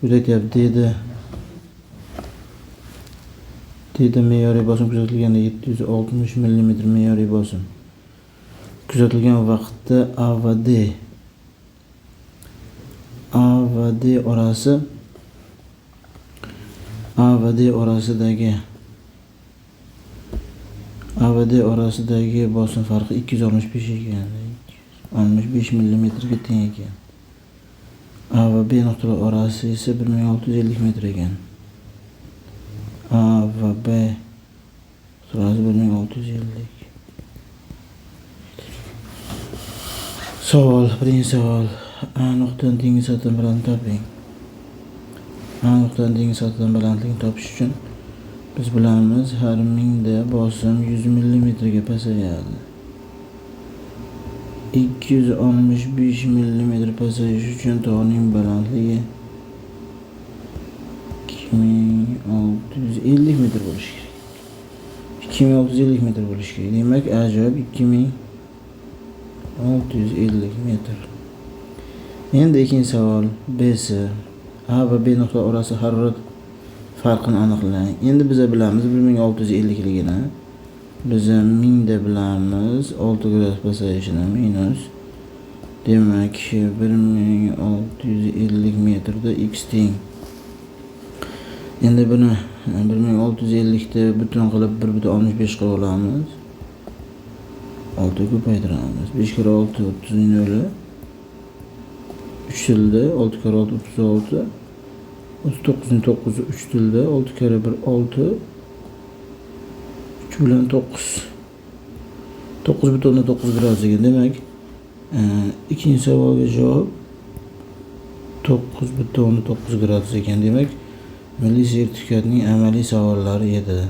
Bu aytyapti, dedi. D'da me'yoriy bosim kuzatilganda 760 mm me'yoriy bosim kuzatilgan vaqtda A va D orasi A va D orasidagi bosim farqi 265 ekan. 265 millimetrga teng ekan. A va B nuqtalari orasi esa 1650 metr ekan. A va B nuqtalari 1650. Savol, birinchi savol. A nuqtadan dengiz sathidan balandlikni toping. A nuqtadan dengiz sathidan balandlikni topish uchun biz bilamiz, har mingda bosim 100 millimetrga pasayadi. 265 millimetr pasayish uchun tog'ning balandligi 2650 metr bo'lishi kerak. 2650 metr bo'lishi kerak. Demak, A javob 2650 metr. Endi ikkinchi savol B si. A va B nuqta orasi harorat farqini aniqlang. Endi biz bilamiz 1650 ligini. Biz 1000 da bilamiz 6 gradus pasayishini minus. Demak, 1650 metrda x teng. Endi buni 1650 ta butun qilib 1.65 qilib olamiz. 6 ko'paytiramiz. 5 kere 6 30 noli. 3 tilda 6 kere 6 36. 39 9 3 tilda 6 kere 1 6. 3 bilan 9. 9.9 gradus ekan. Demak, ikkinchi savolga javob 9.9 gradus ekan. Demak, milliy sertifikatning amaliy savollari edi.